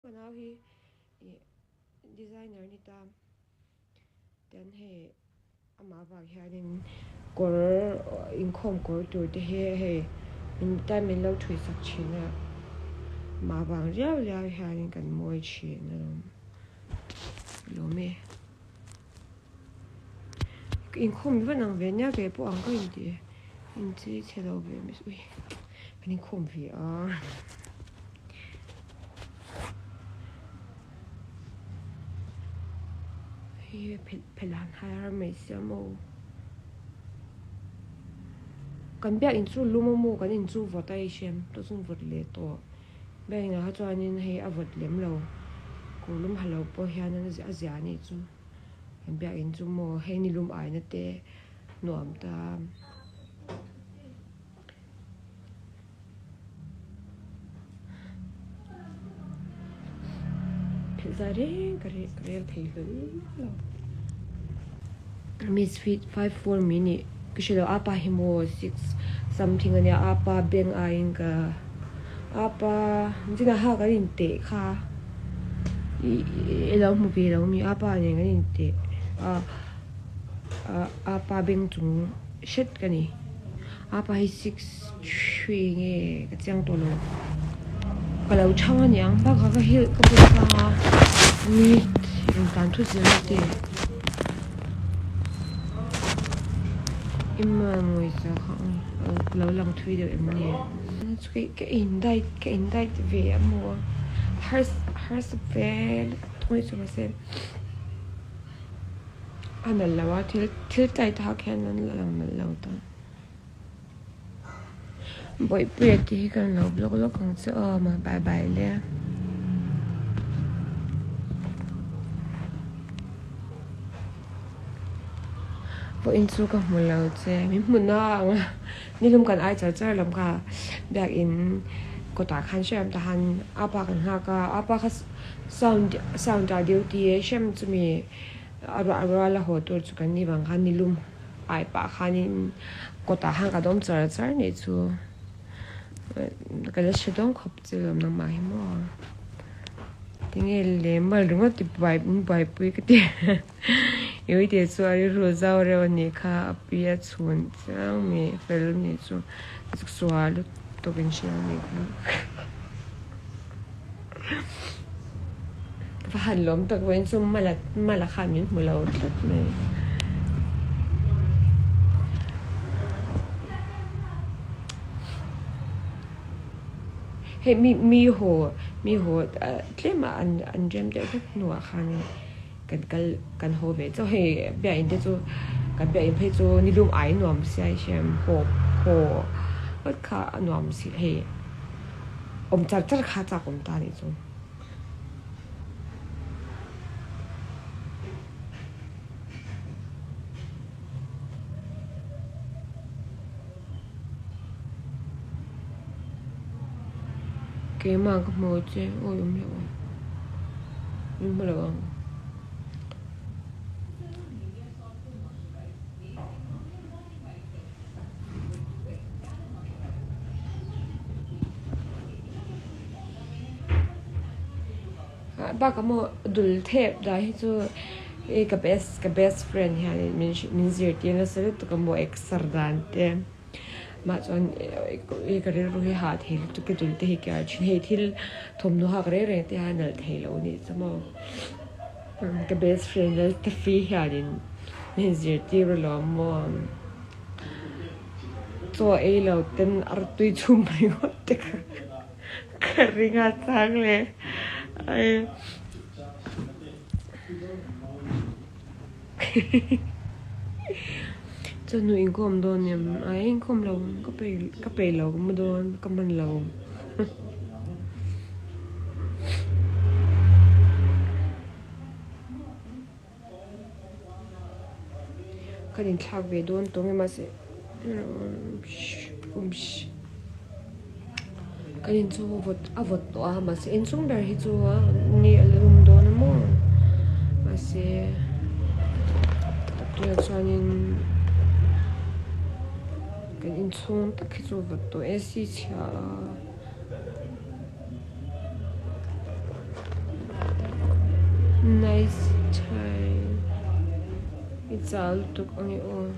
Ka nau hi ih designer ni ta ten hei amah vang hianin kawr inkhawm kawr tur te hi hei in tan min lo thui sak thin a mah vang riau riau hianin kan mawi thin alawm lawm e inkhawm hi va nang ve nia kei pawh ang ka inti inchei chhe lo ve ui kan inkhawm ve a. Hei phelh han hai har mai sia maw kan biak in chu lum a maw kan in chu vawt a i hriam tawh chuan vawt leh tawh biak inah kha chuanin hei a vawt lem lo kawr lum ha lo pawh hian a zia a nih chu kan biak in chu maw hei ni lum aina te nuam ta. Phelh zai reng ka rel ka rel thei hlawl lo. Miss feet 54 mi nih ka hre lo apa hi maw 6 something ania apa beng aiin ka apa zina ha kan in teh kha i lo hmu ve lo mi apa nen kan in teh a apa beng chung hret ka ni. Apa hi 63 nge ka chiang tawh lo ka lo chhang aniang bakah ka hilh ka pawh sang a mi rawn tlan thut zel a ti Imran Mawisa kha lo lang thui deuh em ni ka in diet ka in diet ve a maw harsa ve lutuk mai chu mahse a nalh lo a thil thil tight hak hian an la lang nalh lo ta. Bawihpuia te hi kan lo block lawk ang che aw ma bye bye le. Vawiin chu ka hmu lo che min hmu na ang a nilum kan ai char char lam kha biakin kawtah khan hriam tah han apa kan nghak a apa kha sound sound ah duty e hrem chumi a ruah rual a haw tur chu kan ni vang khan nilum. Ai pah khanin kawtah khan ka dawm char char nih chu ka la hre dawn khawp che lawm nangmah hi maw tinge lem mal ringawt ti buai buaipui ka ti i uite chu a rilru zau reuh a nih kha a pi a chhun chiang mai fel a nih chu sual lutuk in hria a nih kha. Ka va han lawm tak vawiin chu mala mala khan min hmu lo tlat mai. Hei mi mi haw mi haw tlem a an an rem deuh hlek hnuah khan kan kal kan haw ve chauh hei biakinn te chu kan biakinn phei chu nilum ai nuam sia i hriam haw haw ngawt kha a nuam si hei. Awm char char kha chak awm ta nih chu. Keimah ka hmu che awi awm lo ang. Min hmu lo ang. Bakah maw dul thep dah hi chu hei ka best ka best friend hian min min zirtir nasa lutuk a maw exer dan te mah chuan hei ka rilru hi hah thei lutuk ka dul te hi ka thin hei thil thawmhnaw hak reng reng te hian a nalh thei lo a nih chu maw ka best friend Laltafi hianin min zirtir alawm maw. Chaw ei lo ten artui chhum ringawt te kha ka ring a chang le ai Chawhnu inkhawm dawn em ai inkhawm lo ka peih ka peih lo ka mu dawn ka hman lo. Kan inthlak ve dawn tawh nge mahse kan inchhung a vawt a vawt tawh a mahse inchhung ber hi chu ni a la lum dawn a maw mahse tunah chuanin kan inchhung tak hi chu a vawt tawh AC chhia a. Nice chai. I chal lutuk ang e aw.